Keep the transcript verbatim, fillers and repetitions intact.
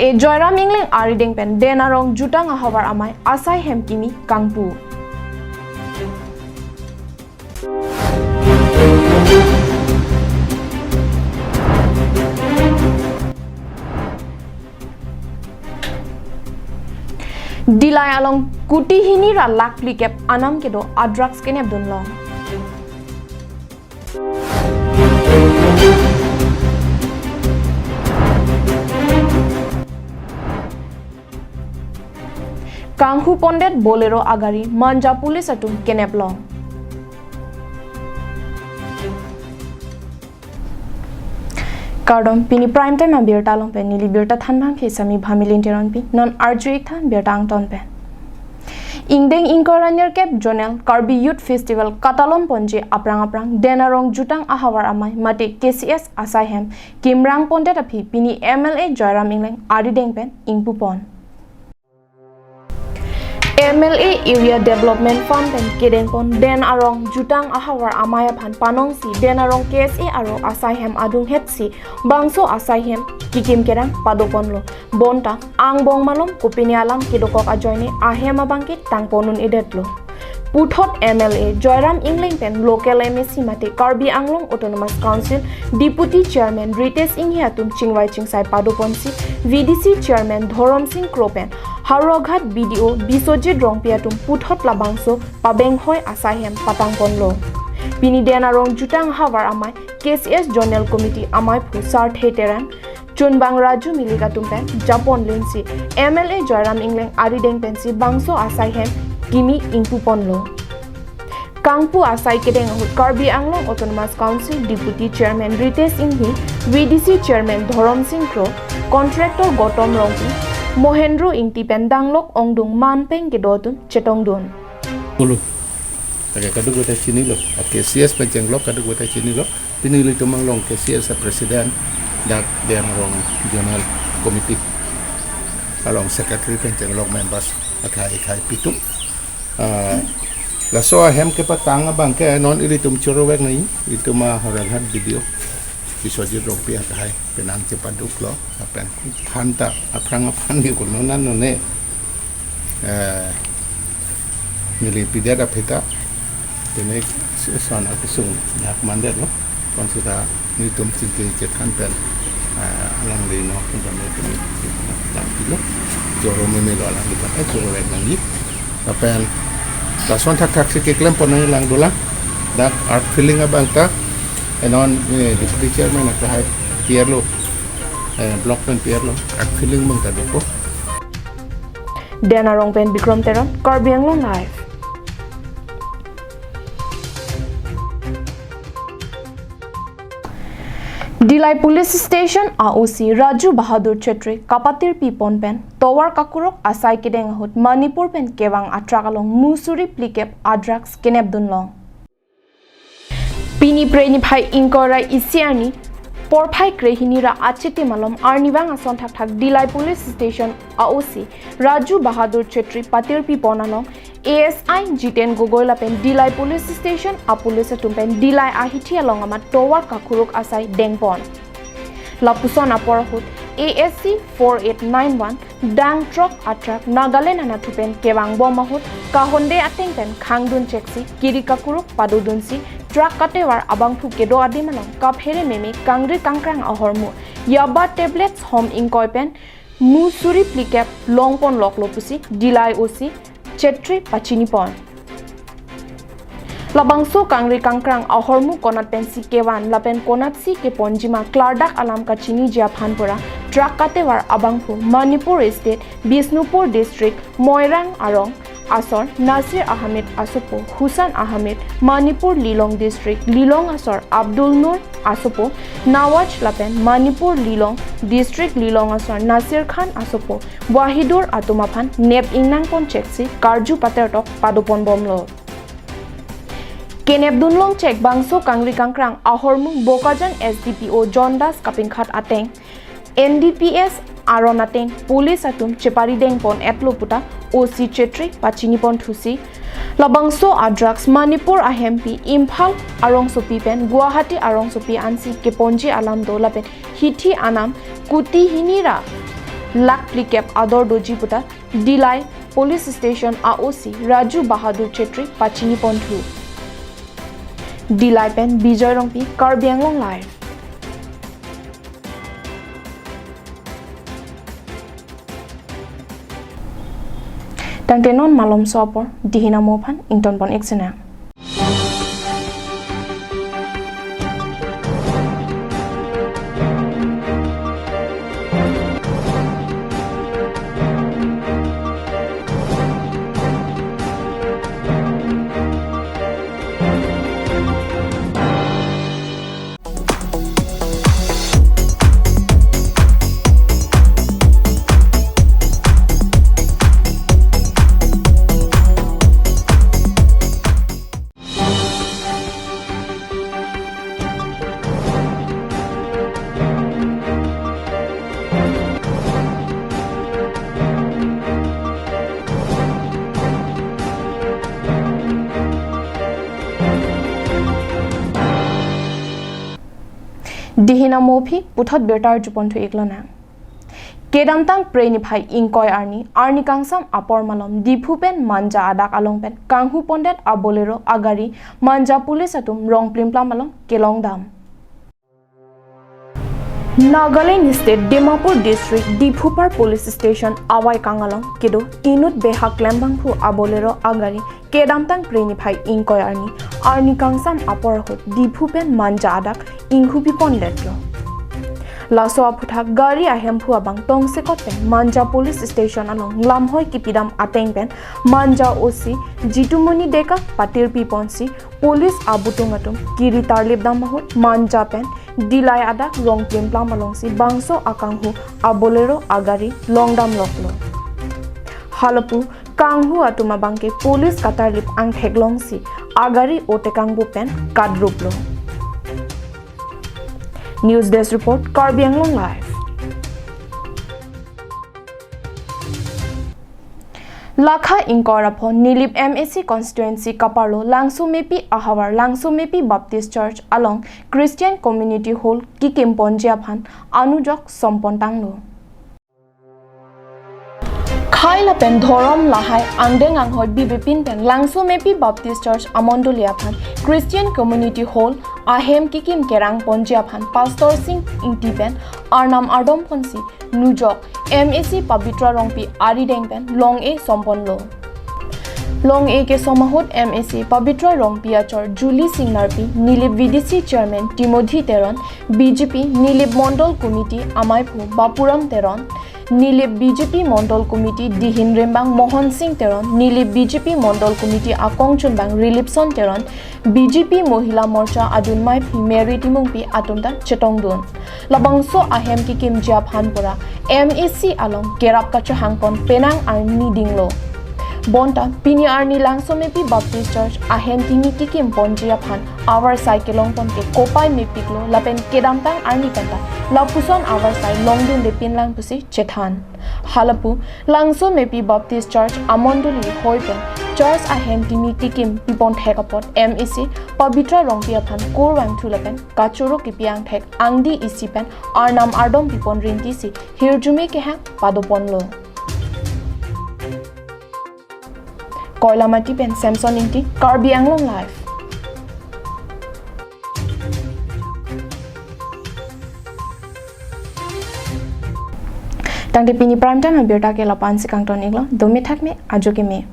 E Joyram Engleng arideng pen Den Arong Jutang Ahavar Amei asai hem kimi kangpu. Dillai along kuti hini ra lakh phlikep anam kedo a drugs kenep dunlong. Kanghu pondet Bolero agari Manja police atum kenep long. Kardom, pini prime time abirta along pen neli birta thanbang ke Sami Bhamilin Teronpi, non arju ik than birta angton pen. Ingdeng ingkoi ra nerkep Zonal Karbi Youth Festival katalon ponji aphrang aphrang Den Arong Jutang Ahavar Amei mate K C S asai hem kimrang pondet aphi pini M L A Joyram Engleng arideng pen ingpupon. M L A Area Development Fund pen kedeng pon Den Arong Jutang Ahavar Amei aphan panongsi Den Arong K S A aro asai hem adung hetsi bangso asai hem kikim kerang padoponlo. Bonta angbong malom kopine alam kedokok ajoine ahem abangke tangpon un-edetlo. Puthot M L A Joyram Engleng pen local M A C mate Karbi Anglong Autonomous Council Deputy Chairman Ritesh Enghi atum chingvai chingsai padoponsi V D C Chairman Dhorom Sing Kro pen Howraghat B D O Biswajit Rongpi atum puthot labangso pabenghoi asai hem patangponlo. Pini Den Arong Jutang Ahavar Amei K C S Zonal Committee ameiphu Sarthe Terang, chunbang Raju Milik atum pen japon lensi M L A Joyram Engleng arideng pensi bangso asai hem kimi ingpuponlo. Kangpu asai kedeng ahut Karbi Anglong Autonomous Council Deputy Chairman Ritesh Enghi, V D C Chairman Dhorom Sing Kro, Contractor Gautam Rongpi, Mohendro Ingti pen danglok ongdung manpeng kedo atum chetongdun. Ulu. Lake kadokave ta chinilo. A K C S pen chenglok kadokave ta chinilo. Pini ilitum anglong K C S a President, dak Den Arong Zonal Committee along Secretary pen chenglok members akhai akhai pitum. Ah, laso ahem kepatang abangke non ilitum choro vek nai, ilitum a Howraghat B D O Biswajit Rongpi akhai penang chepaduklo, lapen thanta aphrang aphan ke kono na none, eh, neli pidet aphi ta, tene si-, son akesung yak mandetlo. Konsita nelitum chingki chethan pen, eh, alangli no, konsita nelitum tangpilo. Choro memelo alangli pen, eh, choro vek nangji. Lapen lason thakthak si keklempon nangji lang dolang. Dak earth filling abang ta, eh, non, eh, Deputy Chairman akhai pi-etlo, eh, block pen pi-etlo, earth filling abang ta dopo. Den Arong pen Bikram Teron, Karbi Anglong Live. Dillai Police Station a O C Raju Bahadur Chetri kapatirpi pon pen tovar kakurok asai kedeng ahut Manipur pen kevang a truck along musuri phlikep a drugs kenep dunlong. Pini Phre niphai ingkoi ra isi arni porphai krehini ra achitim malom arnivang ason thakthak Dillai Police Station a O C Raju Bahadur Chetri patirpi pon along A S I Jiten Gogoi lapen Dillai Police Station a police atum pen Dillai ahithi along amat tovar kakurok asai dengpon. Lapuson apor ahut A S C four eight nine one dang truck a truck Nagaland anatthu pen kevangbom ahut kahonde ateng pen khangdun cheksi kiri kakurok padodunsi truck katevar abangphu kedo adim along kaphere meme kangri kangkrang ahormu yaba tablets hom ingkoi pen musuri phlikep longponloklo pusi Dillai O C Chetri pachinipon. Labangso kangri kangkrang ahormu konat pensi kevan lapen konatsi keponjima klardak alam kachiniji aphan pura truck katevar abangphu Manipur State, Bishnupur District, Moirang arong asor Nasir Ahmed asopo, Husan Ahmed, Manipur Lilong District, Lilong asor Abdul Nur asopo, Nawaj lapen Manipur Lilong District, Lilong asor Nasir Khan asopo, Wahidur atum aphan nep ingnangpon cheksi karju patertok padoponbomlo. Kenep dunlong chek bangso kangri kangkrang ahormu Bokajan S D P O John Das kapinkhat ateng N D P S aron ateng police atum chepari dengpon etlo puta O C Chetri pachinipon thusi. Labangso a drugs Manipur ahempi Imphal arongsopi pen Guwahati arongsopi ansi keponji alam do lapen hithi anam kuti hini ra lakh phlikep ador doji puta Dillai Police Station a-O C Raju Bahadur Chetri pachini ponthu. Dillai pen Bijoy Rongpi, Karbi Anglong Live. Tangte non malomso apor dihin amo aphan ington pon-ik sinang. Dihin amo aphi puthot birta arju ponthu-ik lonang. Kedamtang Phre niphai ingkoi arni, arni kangsam apor malom Diphu pen Manja adak along pen kanghu pondet a-Bolero agari Manja police atum rong plimplam along kelongdam. Nagaland State, Dimapur District, Diphupar Police Station avaikang along kedo inut behak klembangphu a-Bolero agari kedamtang Phre niphai ingkoi arni, arni kangsam apor ahut Diphu pen Manja adak inghupi pondetlo. Laso aphuthak gari ahemphu abang tongsekot pen Manja Police Station along lamhoi kipidam ateng pen Manja O C Jitumoni Deka patirpi ponsi police abutung atum kiri tarlip dam ahut Manja pen Dillai adak rong plimplam alongsi bangso akanghu a-Bolero agari longdam loklo. Halapu kanghu atum abangke police katarlip angthek longsi agari otekangbu pen kadruplo. News Desk Report, Karbi Anglong Live. Lakha ingkoi ra pho Nilip M A C constituency kaparlo Langsomepi ahavar Langsomepi Baptist Church along Christian Community Hall kikim ponji aphan anujok sompon tanglo. Khai lapen dhorom lahai angdeng anghoi bibipin pen Langsomepi Baptist Church amondoli aphan Christian Community Hall ahem kikim kerang ponji aphan Pastor Sing Ingti pen arnam ardom ponsi nujok M A C Pabitra Rongpi arideng pen long-e somponlo. Long-e kesom ahut M A C Pabitra Rongpi achor Julie Singnarpi, Nilip V D C Chairman Timothy Teron, B J P Nilip Mondol Committee amaiphu Bapuram Teron, Nilip B J P Mondol Committee dihin rimbang Mohon Sing Teron, Nilip B J P Mondol Committee akongchunbang Rilipson Teron, B J P Mohila Morcha adun maiphi Mary Timungpi atum ta chetongdun. Labangso ahem kikimji aphan pura M A C along kerap kachehang pon penang arni dinglo. Bonta pini arni Langsomepi Baptist Church ahem kimi kikim ponji aphan avarsai kelong pon ke kopai mepiklo lapen kedamtang arni penta lapuson avarsai longdundepin lang pusi chethan. Halapu Langsomepi Baptist Church amondoli hoi pen church ahem kimi kikim pipon thek apot M A C Pabitra Rongpi aphan kurvangthu lapen kachoro kipi angthek angdi isi pen arnam ardom pipon rinti si hirjume kehang padoponlo. Koilamati pen Samson Ingti, Karbi Anglong Live. Tangte pini prime time abirta ke lapu-an si kangton-iklo, dome thakme, ajo keme.